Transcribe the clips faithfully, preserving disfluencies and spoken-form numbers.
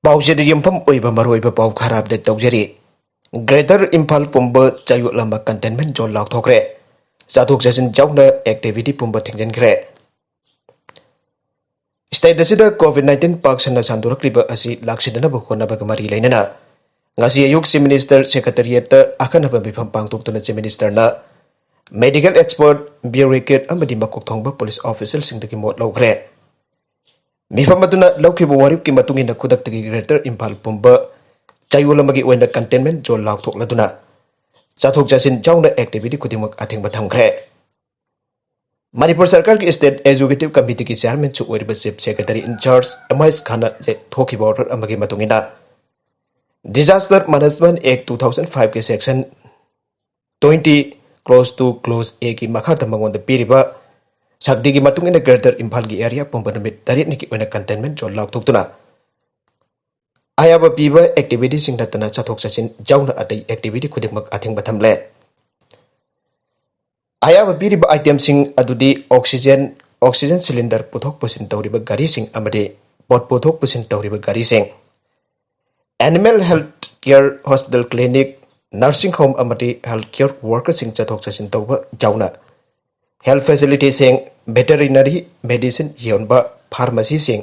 ꯄꯥꯎꯆꯦꯗ ꯌꯨꯝꯐꯝ ꯑꯣꯏꯕ ꯃꯔꯨꯑꯣꯏꯕ ꯄꯥꯎ ꯈꯔ ꯑꯞꯗꯦꯠ ꯇꯧꯖꯔꯤ꯫ ꯒ꯭ꯔꯦꯇꯔ ꯏꯝꯐꯥꯜ ꯄꯨꯝꯕ ꯆꯌꯣꯜ ꯑꯃ ꯀꯟꯇꯦꯟꯃꯦꯟ ꯖꯣꯟ ꯂꯥꯎꯊꯣꯛꯈ꯭ꯔꯦ꯫ ꯆꯠꯊꯣꯛ ꯆꯠꯁꯤꯟ ꯌꯥꯎꯅ ꯑꯦꯛꯇꯤꯚꯤꯇꯤ ꯄꯨꯝꯕ ꯊꯤꯡꯖꯤꯟꯈ꯭ꯔꯦ꯫ ꯁ꯭ꯇꯦꯠ ꯑꯁꯤꯗ ꯀꯣꯚꯤꯗ ꯅꯥꯏꯟꯇꯤꯟ ꯄꯥꯛ ꯁꯟꯅ ꯁꯟꯗꯣꯔꯛꯂꯤꯕ ꯑꯁꯤ ꯂꯥꯛꯁꯤꯟꯅꯅꯕ ꯍꯣꯠꯅꯕꯒ ꯃꯔꯤ ꯂꯩꯅꯅ ꯉꯁꯤ ꯑꯌꯨꯛ ꯆꯤꯐ ꯃꯤꯅꯤꯁꯇꯔ ꯁꯦꯀ꯭ꯔꯦꯇꯔꯤꯌꯦꯠꯇ ꯑꯈꯟꯅꯕ ꯃꯤꯐꯝ ꯄꯥꯡꯊꯣꯛꯇꯨꯅ ꯆꯤꯐ ꯃꯤꯅꯤꯁꯇꯔꯅ ꯃꯦꯗꯤꯀꯦꯜ ꯑꯦꯛꯁꯄꯔꯠ, ꯕ꯭ꯌꯨꯔꯣꯀ꯭ꯔꯦꯠ ꯑꯃꯗꯤ ꯃꯀꯣꯛ ꯊꯣꯡꯕ ꯄꯨꯂꯤꯁ ꯑꯣꯐꯤꯁꯦꯜꯁꯤꯡꯗꯒꯤ ꯃꯣꯠ ꯂꯧꯈ꯭ꯔꯦ꯫ ꯃꯤꯐꯝ ꯑꯗꯨꯅ ꯂꯧꯈꯤꯕ ꯋꯥꯔꯦꯞꯀꯤ ꯃꯇꯨꯡ ꯏꯟꯅ ꯈꯨꯗꯛꯇꯒꯤ ꯒ꯭ꯔꯦꯇꯔ ꯏꯝꯐꯥꯜ ꯄꯨꯝꯕ ꯆꯌꯣꯜ ꯑꯃꯒꯤ ꯑꯣꯏꯅ ꯀꯟꯇꯦꯟꯃꯦꯟ ꯖꯣꯟ ꯂꯥꯎꯊꯣꯛꯂꯗꯨꯅ ꯆꯠꯊꯣꯛ ꯆꯠꯁꯤꯟ ꯌꯥꯎꯅ ꯑꯦꯛꯇꯤꯚꯤꯇꯤ ꯈꯨꯗꯤꯡꯃꯛ ꯑꯊꯤꯡꯕ ꯊꯝꯈ꯭ꯔꯦ꯫ ꯃꯅꯤꯄꯨꯔ ꯁꯔꯀꯥꯔꯒꯤ ꯁ꯭ꯇꯦꯠ ꯑꯦꯛꯖꯤꯀ꯭ꯌꯨꯇꯤꯚ ꯀꯃꯤꯇꯤꯒꯤ ꯆꯤꯌꯔꯃꯦꯟꯁꯨ ꯑꯣꯏꯔꯤꯕ ꯆꯤꯐ ꯁꯦꯀ꯭ꯔꯦꯇꯔꯤ ꯏꯟꯆꯥꯔꯖ ꯑꯦꯝ ꯑꯥꯏ ꯈꯥꯟꯅ ꯊꯣꯛꯈꯤꯕ ꯑꯣꯔꯗꯔ ꯑꯃꯒꯤ ꯃꯇꯨꯡ ꯏꯟꯅ, ꯗꯤꯖꯥꯁꯇꯔ ꯃꯦꯅꯦꯖꯃꯦꯟꯠ ꯑꯦꯛ ꯇꯨ ꯊꯥꯎꯖꯟ ꯐꯥꯏꯚꯀꯤ section twenty, close two, close ꯑꯦꯒꯤ ꯃꯈꯥꯗ ꯃꯉꯣꯟꯗ ꯄꯤꯔꯤꯕ ꯁꯛꯇꯤꯒꯤ ꯃꯇꯨꯡ ꯏꯟꯅ ꯒ꯭ꯔꯦꯇꯔ ꯏꯝꯐꯥꯜꯒꯤ ꯑꯦꯔꯤꯌꯥ ꯄꯨꯝꯕ ꯅꯨꯃꯤꯠ ꯇꯔꯦꯠꯅꯤꯒꯤ ꯑꯣꯏꯅ ꯀꯟꯇꯦꯟꯃꯦꯟ ꯖꯣꯟ ꯂꯥꯎꯊꯣꯛꯇꯨꯅ ꯑꯌꯥꯕ ꯄꯤꯕ ꯑꯦꯛꯇꯤꯚꯤꯇꯤꯁꯤꯡ ꯅꯠꯇꯅ ꯆꯠꯊꯣꯛ ꯆꯠꯁꯤꯟ ꯌꯥꯎꯅ ꯑꯇꯩ ꯑꯦꯛꯇꯤꯚꯤꯇꯤ ꯈꯨꯗꯤꯡꯃꯛ ꯑꯊꯤꯡꯕ ꯊꯝꯂꯦ꯫ ꯑꯌꯥꯕ ꯄꯤꯔꯤꯕ ꯑꯥꯏꯇꯦꯝꯁꯤꯡ ꯑꯗꯨꯗꯤ ꯑꯣꯛꯁꯤꯖꯦꯟ, ꯑꯣꯛꯁꯤꯖꯦꯟ ꯁꯤꯂꯤꯟꯗꯔ ꯄꯨꯊꯣꯛ ꯄꯨꯁꯤꯟ ꯇꯧꯔꯤꯕ ꯒꯥꯔꯤꯁꯤꯡ ꯑꯃꯗꯤ ꯄꯣꯠ ꯄꯨꯊꯣꯛ ꯄꯨꯁꯤꯟ ꯇꯧꯔꯤꯕ ꯒꯥꯔꯤꯁꯤꯡ, animal health care hospital clinic, nursing home ꯑꯃꯗꯤ ꯍꯦꯜꯊ ꯀꯤꯌꯔ ꯋꯥꯔꯀꯔꯁꯤꯡ ꯆꯠꯊꯣꯛ ꯆꯠꯁꯤꯟ ꯇꯧꯕ ꯌꯥꯎꯅ ꯍꯦꯜꯊ ꯐꯦꯁꯤꯂꯤꯇꯤꯁꯤꯡ, ꯚꯦꯇꯦꯔꯤꯅꯔꯤ ꯃꯦꯗꯤꯁꯤꯟ ꯌꯣꯟꯕ ꯐꯥꯔꯃꯥꯁꯤꯁꯤꯡ,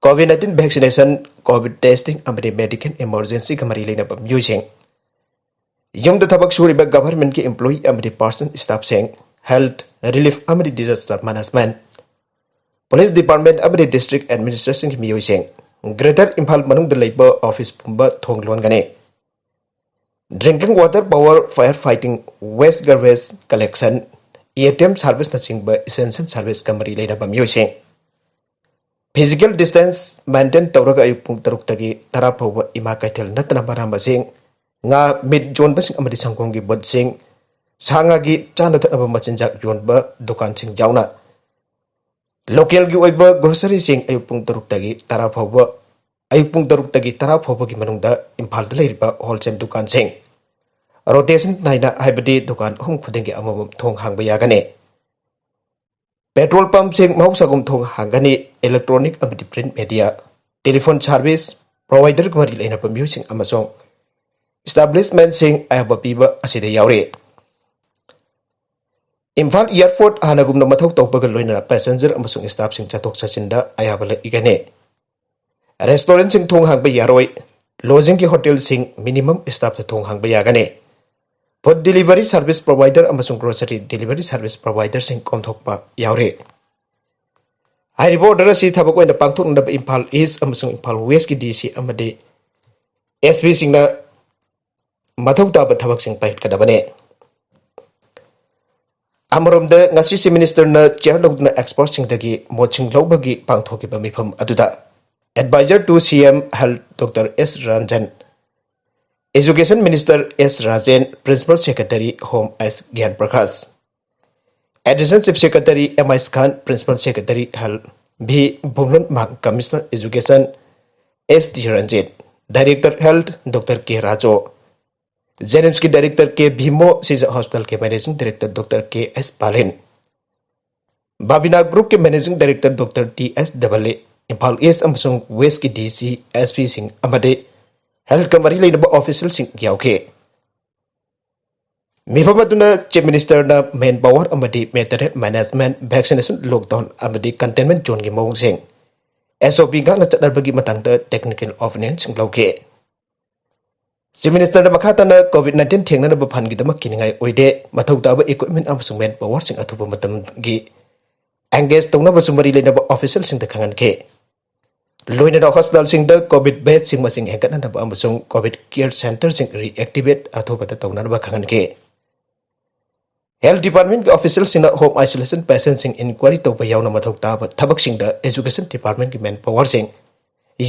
covid nineteen vaccination, covid testing ꯑꯃꯗꯤ ꯃꯦꯗꯤꯀꯦꯜ ꯏꯃꯔꯖꯦꯟꯁꯤꯒ ꯃꯔꯤ ꯂꯩꯅꯕ ꯃꯤꯑꯣꯏꯁꯤꯡ, ꯌꯨꯝꯗ ꯊꯕꯛ ꯁꯨꯔꯤꯕ ꯒꯚꯔꯟꯃꯦꯟꯠꯀꯤ ꯏꯝꯄ꯭ꯂꯣꯌꯤ ꯑꯃꯗꯤ ꯄꯥꯔꯁꯅꯦꯜ ꯁ꯭ꯇꯥꯐꯁꯤꯡ, ꯍꯦꯜꯊ ꯔꯤꯂꯤꯐ ꯑꯃꯗꯤ ꯗꯤꯖꯥꯁꯇꯔ ꯃꯦꯅꯦꯖꯃꯦꯟꯠ, ꯄꯨꯂꯤꯁ ꯗꯤꯄꯥꯔꯠꯃꯦꯟꯠ ꯑꯃꯗꯤ ꯗꯤꯁꯇ꯭ꯔꯤꯛ ꯑꯦꯗꯃꯤꯅꯤꯁꯇ꯭ꯔꯦꯁꯟꯒꯤ ꯃꯤꯑꯣꯏꯁꯤꯡ, ꯒ꯭ꯔꯦꯇꯔ ꯏꯝꯐꯥꯜ ꯃꯅꯨꯡꯗ ꯂꯩꯕ ꯑꯣꯐꯤꯁ ꯄꯨꯝꯕ ꯊꯣꯡ ꯂꯣꯟꯒꯅꯤ꯫ Drinking water, power, fire fighting, waste garbage collection, A T M ꯁꯥꯔꯚꯤꯁꯅꯆꯤꯡꯕ ꯏꯁꯦꯟꯁꯤꯌꯦꯜ ꯁꯥꯔꯚꯤꯁꯀ ꯃꯔꯤ ꯂꯩꯅꯕ ꯃꯤꯑꯣꯏꯁꯤꯡ, ꯐꯤꯖꯤꯀꯦꯜ ꯗꯤꯁꯇꯦꯟꯁ ꯃꯦꯟꯇꯦꯟ ꯇꯧꯔꯒ ꯑꯌꯨꯛ ꯄꯨꯡ ꯇꯔꯨꯛꯇꯒꯤ ꯇꯔꯥ ꯐꯥꯎꯕ ꯏꯃꯥ ꯀꯩꯊꯦꯜ ꯅꯠꯇꯅ ꯃꯅꯥ ꯃꯁꯤꯡ, ꯉꯥ, ꯃꯤꯠ ꯌꯣꯟꯕꯁꯤꯡ ꯑꯃꯗꯤ ꯁꯪꯒꯣꯝꯒꯤ ꯕꯨꯠꯁꯤꯡ, ꯁꯥ ꯉꯥꯒꯤ ꯆꯥꯅ ꯊꯛꯅꯕ ꯃꯆꯤꯟꯖꯥꯛ ꯌꯣꯟꯕ ꯗꯨꯀꯥꯟꯁꯤꯡ ꯌꯥꯎꯅ ꯂꯣꯀꯦꯜꯒꯤ ꯑꯣꯏꯕ ꯒ꯭ꯔꯣꯁꯔꯤꯁꯤꯡ ꯑꯌꯨꯛ ꯄꯨꯡ ꯇꯔꯨꯛꯇꯒꯤ ꯇꯔꯥ ꯐꯥꯎꯕ, ꯑꯌꯨꯛ ꯄꯨꯡ ꯇꯔꯨꯛꯇꯒꯤ ꯇꯔꯥ ꯐꯥꯎꯕꯒꯤ ꯃꯅꯨꯡꯗ ꯏꯝꯐꯥꯜꯗ ꯂꯩꯔꯤꯕ ꯍꯣꯜꯁꯦꯜ ꯗꯨꯀꯥꯟꯁꯤꯡ ꯔꯣꯇꯦꯁꯟ ꯅꯥꯏꯅ, ꯍꯥꯏꯕꯗꯤ ꯗꯨꯀꯥꯟ ꯑꯍꯨꯝ ꯈꯨꯗꯤꯡꯒꯤ ꯑꯃꯃꯝ ꯊꯣꯡ ꯍꯥꯡꯕ ꯌꯥꯒꯅꯤ꯫ ꯄꯦꯇ꯭ꯔꯣꯜ ꯄꯝꯞꯁꯤꯡ ꯃꯍꯧꯁꯥꯒꯨꯝ ꯊꯣꯡ ꯍꯥꯡꯒꯅꯤ꯫ ꯏꯂꯦꯛꯇ꯭ꯔꯣꯅꯤꯛ ꯑꯃꯗꯤ ꯄ꯭ꯔꯤꯟꯠ ꯃꯦꯗꯤꯌꯥ, ꯇꯦꯂꯤꯐꯣꯟ ꯁꯥꯔꯚꯤꯁ ꯄ꯭ꯔꯣꯚꯥꯏꯗꯔꯒ ꯃꯔꯤ ꯂꯩꯅꯕ ꯃꯤꯑꯣꯏꯁꯤꯡ ꯑꯃꯁꯨꯡ ꯏꯁꯇꯥꯕ꯭ꯂꯤꯁꯃꯦꯟꯁꯤꯡ ꯑꯌꯥꯕ ꯄꯤꯕ ꯑꯁꯤꯗ ꯌꯥꯎꯔꯤ꯫ ꯏꯝꯐꯥꯜ ꯑꯦꯌꯔꯄꯣꯔꯠ ꯍꯥꯟꯅꯒꯨꯝꯅ ꯃꯊꯧ ꯇꯧꯕꯒ ꯂꯣꯏꯅꯅ ꯄꯦꯁꯦꯟꯖꯔ ꯑꯃꯁꯨꯡ ꯁ꯭ꯇꯥꯐꯁꯤꯡ ꯆꯠꯊꯣꯛ ꯆꯠꯁꯤꯟꯗ ꯑꯌꯥꯕ ꯂꯩꯒꯅꯤ꯫ ꯔꯦꯁꯇꯨꯔꯦꯟꯠꯁꯤꯡ ꯊꯣꯡ ꯍꯥꯡꯕ ꯌꯥꯔꯣꯏ꯫ ꯂꯣꯖꯤꯡꯒꯤ ꯍꯣꯇꯦꯜꯁꯤꯡ ꯃꯤꯅꯤꯃꯝ ꯁ꯭ꯇꯥꯐꯇ ꯊꯣꯡ ꯍꯥꯡꯕ ꯌꯥꯒꯅꯤ꯫ ꯐꯨꯗ ꯗꯤꯂꯤꯚꯔꯤ ꯁꯥꯔꯚꯤꯁ ꯄ꯭ꯔꯣꯚꯥꯏꯗꯔ ꯑꯃꯁꯨꯡ ꯒ꯭ꯔꯣꯁꯔꯤ ꯗꯤꯂꯤꯚꯔꯤ ꯁꯥꯔꯚꯤꯁ ꯄ꯭ꯔꯣꯚꯥꯏꯗꯔꯁꯤꯡ ꯀꯣꯝꯊꯣꯛꯄ ꯌꯥꯎꯔꯤ꯫ ꯍꯥꯏꯔꯤꯕ ꯑꯣꯔꯗꯔ ꯑꯁꯤ ꯊꯕꯛ ꯑꯣꯏꯅ ꯄꯥꯡꯊꯣꯛꯅꯅꯕ ꯏꯝꯐꯥꯜ ꯏꯁ ꯑꯃꯁꯨꯡ ꯏꯝꯐꯥꯜ ꯋꯦꯁꯀꯤ ꯗꯤ ꯁꯤ ꯑꯃꯗꯤ ꯑꯦꯁ ꯄꯤꯁꯤꯡꯅ ꯃꯊꯧ ꯇꯥꯕ ꯊꯕꯛꯁꯤꯡ ꯄꯥꯏꯈꯠꯀꯗꯕꯅꯤ꯫ ꯑꯃꯔꯣꯝꯗ, ꯉꯁꯤ ꯆꯤꯐ ꯃꯤꯅꯤꯁꯇꯔꯅ ꯆꯤꯌꯔ ꯂꯧꯗꯨꯅ ꯑꯦꯛꯁꯄꯔꯠꯁꯤꯡꯗꯒꯤ ꯃꯣꯠꯁꯤꯡ ꯂꯧꯕꯒꯤ ꯄꯥꯡꯊꯣꯛꯈꯤꯕ ꯃꯤꯐꯝ ꯑꯗꯨꯗ adviser to C M health doctor S Ranjan, education minister S Rajen, principal secretary home S Gyan Prakash, additional chief secretary M ꯑꯥꯏꯁ Khan, principal secretary health V Vumlun Mang, commissioner education S T Ranjit, director health doctor K Rajo, ꯖꯦꯅꯤꯝꯁꯀꯤ director K Vimo, Shija ꯍꯣꯁꯄꯤꯇꯥꯜꯒꯤ managing director doctor K S Palin, Babina ꯒ꯭ꯔꯨꯞꯀꯤ managing director doctor T S ꯗꯕꯜꯂꯤ, Imphal east ꯑꯃꯁꯨꯡ ꯋꯦꯁꯀꯤ ꯗꯤ ꯁꯤ, ꯑꯦꯁ ꯄꯤꯁꯤꯡ ꯑꯃꯗꯤ ꯍꯦꯜꯊꯀ ꯃꯔꯤ ꯂꯩꯅꯕ ꯑꯣꯐꯤꯁꯤꯌꯦꯜꯁꯤꯡ ꯌꯥꯎꯈꯤ꯫ ꯃꯤꯐꯝ ꯑꯗꯨꯅ ꯆꯤꯐ ꯃꯤꯅꯤꯁꯇꯔꯅ ꯃꯦꯟ ꯄꯥꯋꯔ ꯑꯃꯗꯤ ꯃꯦꯇꯔꯅꯦꯜ ꯃꯦꯅꯦꯖꯃꯦꯟꯠ, ꯚꯦꯛꯁꯤꯅꯦꯁꯟ, ꯂꯣꯛꯗꯥꯎꯟ ꯑꯃꯗꯤ ꯀꯟꯇꯦꯟꯃꯦꯟꯠ ꯖꯣꯟꯒꯤ ꯃꯑꯣꯡꯁꯤꯡ, ꯑꯦꯁ ꯑꯣ ꯄꯤ ꯉꯥꯛꯅ ꯆꯠꯅꯕꯒꯤ ꯃꯇꯥꯡꯗ ꯇꯦꯛꯅꯤꯀꯦꯜ ꯑꯣꯄꯤꯅꯤꯌꯟꯁꯤꯡ ꯂꯧꯈꯤ꯫ ꯆꯤꯐ ꯃꯤꯅꯤꯁꯇꯔꯅ ꯃꯈꯥ ꯇꯥꯅ ꯀꯣꯚꯤꯗ ꯅꯥꯏꯟꯇꯤꯟ ꯊꯦꯡꯅꯅꯕ ꯐꯟꯒꯤꯗꯃꯛ ꯀꯤꯅꯤꯡꯉꯥꯏ ꯑꯣꯏꯗꯦ, ꯃꯊꯧ ꯇꯥꯕ ꯏꯀ꯭ꯋꯤꯞꯃꯦꯟꯠ ꯑꯃꯁꯨꯡ ꯃꯦꯟ ꯄꯥꯋꯔꯁꯤꯡ ꯑꯊꯨꯕ ꯃꯇꯝꯒꯤ ꯑꯦꯡꯒꯦꯖ ꯇꯧꯅꯕꯁꯨ ꯃꯔꯤ ꯂꯩꯅꯕ ꯑꯣꯐꯤꯁꯤꯌꯦꯜꯁꯤꯡꯗ ꯈꯪꯍꯟꯈꯤ꯫ ꯂꯣꯏꯅꯅ ꯍꯣꯁꯄꯤꯇꯥꯜꯁꯤꯡꯗ ꯀꯣꯚꯤꯗ ꯕꯦꯗꯁꯤꯡ ꯃꯁꯤꯡ ꯍꯦꯟꯒꯠꯍꯟꯅꯕ ꯑꯃꯁꯨꯡ ꯀꯣꯚꯤꯗ ꯀꯦꯌꯔ ꯁꯦꯟꯇꯔꯁꯤꯡ ꯔꯤꯑꯦꯛꯇꯤꯚꯦꯠ ꯑꯊꯨꯕꯗ ꯇꯧꯅꯅꯕ ꯈꯪꯍꯟꯈꯤ꯫ ꯍꯦꯜꯊ ꯗꯤꯄꯥꯔꯠꯃꯦꯟꯠꯀꯤ ꯑꯣꯐꯤꯁꯤꯌꯦꯜꯁꯤꯡꯅ ꯍꯣꯝ ꯑꯥꯏꯁꯣꯂꯦꯁꯟ ꯄꯦꯁꯦꯟꯠꯁꯤꯡ ꯏꯟꯀ꯭ꯋꯥꯏꯔꯤ ꯇꯧꯕ ꯌꯥꯎꯅ ꯃꯊꯧ ꯇꯥꯕ ꯊꯕꯛꯁꯤꯡꯗ ꯑꯦꯖꯨꯀꯦꯁꯟ ꯗꯤꯄꯥꯔꯠꯃꯦꯟꯠꯀꯤ ꯃꯦꯟ ꯄꯥꯋꯔꯁꯤꯡ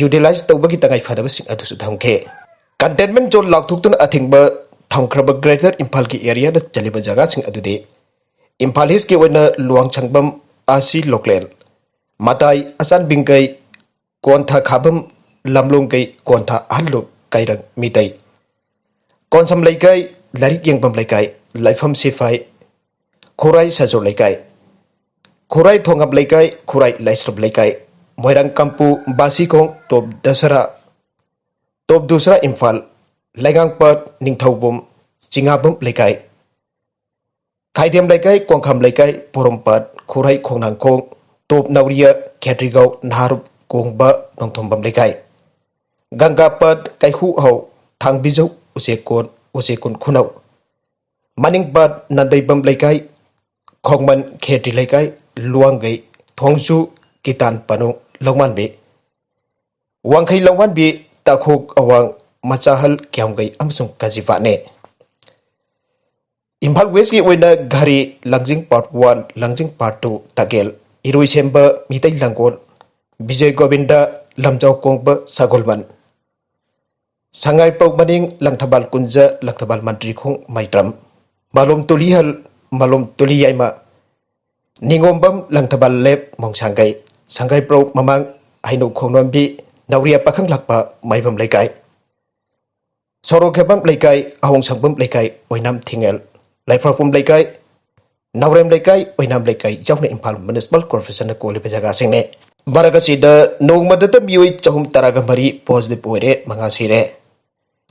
ꯌꯨꯇꯤꯂꯥꯏꯖ ꯇꯧꯕꯒꯤ ꯇꯉꯥꯏ ꯐꯗꯕꯁꯤꯡ ꯑꯗꯨꯁꯨ ꯊꯝꯈꯤ꯫ ꯀꯟꯇꯦꯟꯃꯦꯟꯠ ꯖꯣꯟ ꯂꯥꯎꯊꯣꯛꯇꯨꯅ ꯑꯊꯤꯡꯕ ꯊꯝꯈ꯭ꯔꯕ ꯒ꯭ꯔꯦꯇꯔ ꯏꯝꯐꯥꯜꯒꯤ ꯑꯦꯔꯤꯌꯥꯗ ꯆꯜꯂꯤꯕ ꯖꯒꯥꯁꯤꯡ ꯑꯗꯨꯗꯤ ꯏꯝꯐꯥꯜ ꯏꯁꯀꯤ ꯑꯣꯏꯅ ꯂꯨꯋꯥꯡꯁꯪꯕꯝ, ꯑꯥꯁꯤ ꯂꯣꯀꯂꯦꯟ, ꯃꯇꯥꯏ ꯑꯆꯥꯟꯕꯤꯡꯒꯩ, ꯀꯣꯟꯊꯥ ꯈꯥꯕꯝ, ꯂꯝꯂꯣꯡꯒꯩ, ꯀꯣꯟꯊꯥ ꯑꯍꯜꯂꯨꯞ, ꯀꯩꯔꯪ ꯃꯤꯇꯩ, ꯀꯣꯟꯁꯝ ꯂꯩꯀꯥꯏ, ꯂꯥꯏꯔꯤꯛ ꯌꯦꯡꯐꯝ ꯂꯩꯀꯥꯏ, ꯂꯥꯏꯐꯝ ꯁꯤꯐꯥꯏ, ꯈꯨꯔꯥꯏ ꯁꯖꯣꯔ ꯂꯩꯀꯥꯏ, ꯈꯨꯔꯥꯏ ꯊꯣꯡꯉꯝ ꯂꯩꯀꯥꯏ, ꯈꯨꯔꯥꯏ ꯂꯥꯏꯁ꯭ꯔꯝ ꯂꯩꯀꯥꯏ, ꯃꯣꯏꯔꯥꯡ ꯀꯝꯄꯨ, ꯕꯥꯁꯤꯈꯣꯡ, ꯇꯣꯞ ꯗꯁꯔꯥ, ꯇꯣꯞ ꯗꯨꯁꯔꯥ ꯏꯝꯐꯥꯜ, ꯂꯩꯉꯥꯡꯄꯠ, ꯅꯤꯡꯊꯧꯕꯨꯝ, ꯆꯤꯉꯥꯕꯝ ꯂꯩꯀꯥꯏ, ꯈꯥꯏꯗꯦꯝ ꯂꯩꯀꯥꯏ, ꯀꯣꯡꯈꯥꯝ ꯂꯩꯀꯥꯏ, ꯄꯣꯔꯣꯝꯄꯥꯠ, ꯈꯨꯔꯥꯏ ꯈꯣꯡꯅꯥꯡꯈꯣꯡ, ꯇꯣꯞ ꯅꯧꯔꯤꯌꯥ, ꯈꯦꯇ꯭ꯔꯤꯒꯥꯎ, ꯅꯍꯥꯔꯨꯞ ꯀꯣꯡꯕ, ꯅꯣꯡꯊꯣꯝꯕꯝ ꯂꯩꯀꯥꯏ, ꯒꯪꯒꯥꯄꯠ, ꯀꯩꯍꯨ ꯍꯧ, ꯊꯥꯡꯕꯤꯖꯧ, ꯎꯆꯦꯛꯀꯣꯟ, ꯎꯆꯦꯛꯀꯣꯟ ꯈꯨꯅꯧ, ꯃꯅꯤꯡꯄꯥꯠ, ꯅꯥꯗꯩꯕꯝ ꯂꯩꯀꯥꯏ, ꯈꯣꯡꯃꯟ, ꯈꯦꯇ꯭ꯔꯤ ꯂꯩꯀꯥꯏ, ꯂꯨꯋꯥꯡꯒꯩ, ꯊꯣꯡꯖꯨ, ꯀꯤꯇꯥꯟ ꯄꯅꯨ, ꯂꯧꯃꯥꯟꯕꯤ, ꯋꯥꯡꯈꯩ ꯂꯧꯃꯥꯟꯕꯤ, ꯇꯥꯈꯣꯛ ꯑꯋꯥꯡ, ꯃꯆꯥꯍꯜ, ꯀ꯭ꯌꯥꯝꯒꯩ ꯑꯃꯁꯨꯡ ꯀꯖꯤꯄꯥꯠꯅꯤ꯫ ꯏꯝꯐꯥꯜ ꯋꯦꯁꯀꯤ ꯑꯣꯏꯅ ꯘꯔꯤ, Langjing part one, Langjing part two, Tagel, Iroisemba, Meitei Langol, Bijoy Govinda, Lamjao Kongba, Sagolband, Sangaiprou Maning, Langthabal ꯀꯨꯟꯖ, Langthabal ꯃꯟꯇ꯭ꯔꯤꯈꯣꯡ, ꯃꯩꯇ꯭ꯔꯝ, ꯃꯥꯂꯣꯝ ꯇꯨꯂꯤꯍꯜ, ꯃꯥꯂꯣꯝ ꯇꯨꯂꯤ ꯌꯥꯏꯃ, ꯅꯤꯉꯣꯝꯕꯝ, ꯂꯪꯊꯕꯥꯜ ꯂꯦꯞ, ꯃꯣꯡꯁꯥꯡꯒꯩ, ꯁꯉꯥꯏꯄ꯭ꯔꯧ ꯃꯃꯥꯡ, ꯍꯩꯅꯧ ꯈꯣꯡꯅꯣꯟꯕꯤ, ꯅꯧꯔꯤꯌꯥ ꯄꯥꯈꯪꯂꯥꯛꯄ, ꯃꯥꯏꯕꯝ ꯂꯩꯀꯥꯏ, ꯁꯣꯔꯣꯛ ꯍꯦꯕꯝ ꯂꯩꯀꯥꯏ, ꯑꯍꯣꯡ ꯁꯪꯕꯝ ꯂꯩꯀꯥꯏ, ꯑꯣꯏꯅꯥꯝ ꯊꯤꯡꯉꯦꯜ, ꯂꯩꯐꯥꯎꯄꯨꯝ ꯂꯩꯀꯥꯏ, ꯅꯥꯎꯔꯦꯝ ꯂꯩꯀꯥꯏ, ꯑꯣꯏꯅꯥꯝ ꯂꯩꯀꯥꯏ ꯌꯥꯎꯅ ꯏꯝꯐꯥꯜ ꯃ꯭ꯌꯨꯅꯤꯁꯤꯄꯥꯜ ꯀꯣꯔꯄꯣꯔꯦꯁꯟꯅ ꯀꯣꯜꯂꯤꯕ ꯖꯒꯥꯁꯤꯡꯅꯤ꯫ ꯃꯔꯛ ꯑꯁꯤꯗ ꯅꯣꯡꯃꯗꯇ ꯃꯤꯑꯣꯏ ꯆꯍꯨꯝ ꯇꯔꯥꯒ ꯃꯔꯤ ꯄꯣꯖꯤꯇꯤꯚ ꯑꯣꯏꯔꯦ, ꯃꯉꯥ ꯁꯤꯔꯦ꯫